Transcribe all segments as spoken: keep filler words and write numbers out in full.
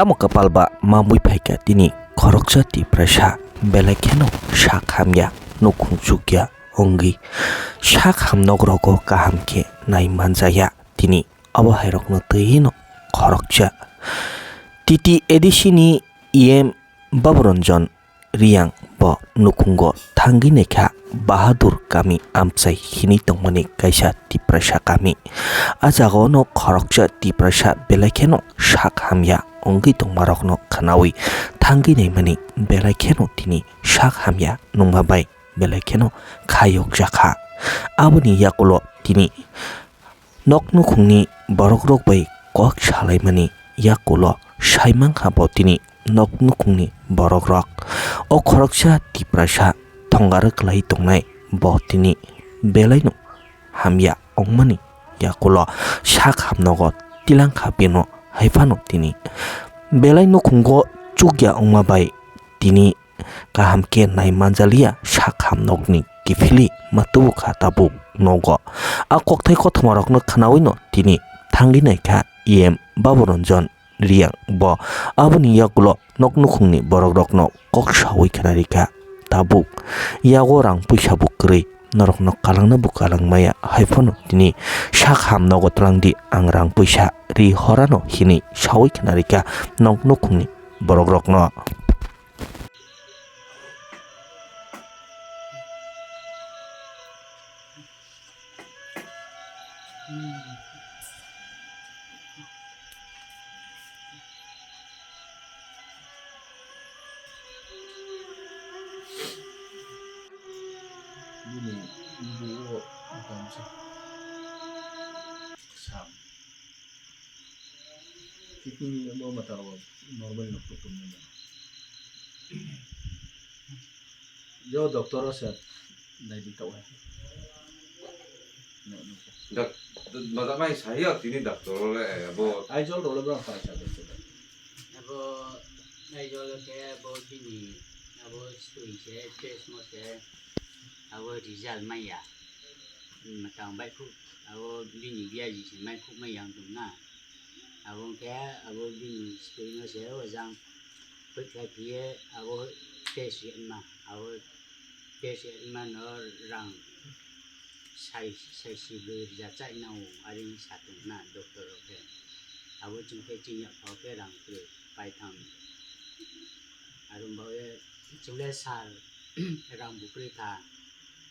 Tamo kwpal ba mamwi phaikha tini khoroksa Tiprasa, belai kheno sak hamya, nukhung chukya wngwi sak hamnokrogo kaham khe nai manjaya. Tini abo hairokno twi hino khoroksa T T A D C ni E M Baburanjan Riyang bo nukhungo thangwi naikha Bahadur kami amchai hinwi tongmani kaisa Tiprasa kami. A jagao no khoroksa Tiprasa belai kheno sak hamya wngwi tongmarokno khwnawi thangwi naimani belai kheno tini sak hamya nungma bai belai kheno khayokjakha. Aboni yakulo tini nok nukhungni borokrok bai kok salaimani yakulo saimankha bo tini nok nukhungni borokrok. O khoroksa Tiprasa thongare kwlai tongnai bo tini belaino hamya wngmani yakulo sak hamnogo tilangkha bino haiphano tini belai nukhungo chukya wngma bai tini kaham khe nai manjaliya sak hamnokni kiphilwi ma tubukha tabuk nogo. A kokthai kothoma rokno khwnawino tini thangwi naikha E M Baburanjan Riyang bo aboni yakulo nok nukhungni borokrokno kok sawi khwnarikha tabuk. Yago rang puisa bo kwrwi norokno kalangna bo kalangmaya haiphano tini sak hamnogo twlangdi ang rang puisa ri horano hinwi sawi khwnarikha nok nukhungni borokrokno. Bini buo damsa. Sam. Kidney bo mataro normal no problem ni. Jo doctor o se nai di tau hai. Dak, dak, madak mai sahi ak tini doctor le bo. Aizawl role bang pai sa doctor. Abo Aizawl ke bo bini abo stui se test mo se abo result maya. Matang bai khu abo bini biaji se mai khu mai yang tung na. Abo hwnkhe abo bini stui no se o jang pwikhlai phiye abo test rwma, abo test rwma no rang sai, sai si bwrwi rwja chai nao ari sa tong na doctor rok khe. Abo chwng khe chini yaphao khe rang kwrwi paitham. Aro bo khe chwng le sir rang bo kwrwi kha,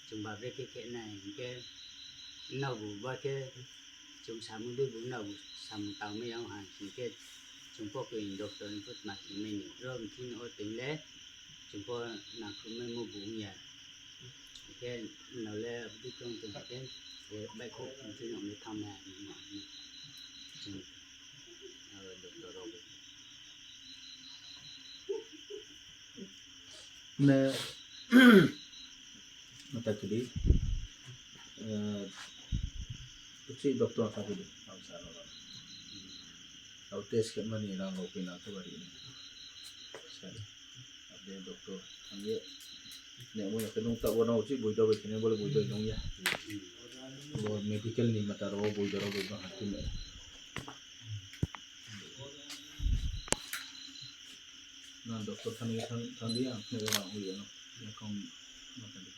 chwng ba bre khe khe nai hinkhe nobo ba khe Chwng samung twi buino samung tangmani yang hai hinkhe chwng pokri doctor ni phutma tongmani. Oro hwnkhe o twi le chwng po nangkukmani bo wngya. Hinkhe nole aboni tong tong khe bai kok hwnkhe nokni thangnai hinwi chwng aro doctor rok. Ne, mata kidi, eh, uchi doctor ta kidi, ang sa no. Au test khe mani rang rok pina to bari. Sari. Ade doctor, ang ye, ne mo ya ke nung ta bo na uchi bui do bai kene bole bui do nung ya. Bo medical ni mata ro bui do ro bui do hakim. Na doctor thani thang thang di ang thani rang hui ano. Yakong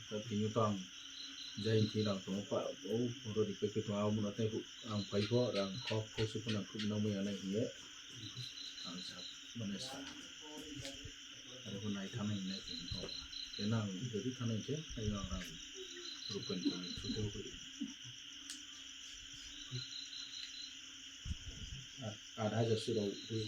ta tini to ang jai thi rang tong pa o oro di pe to ang mun atai ang pai pho rang khok khok su puna khuk na mui anai hiye. Ang sa mane sa. Aro ko nai thani nai tong to. Kena ang jadi thani je ayo ang rang rupen thani su to hui. At at hajar su rau hui.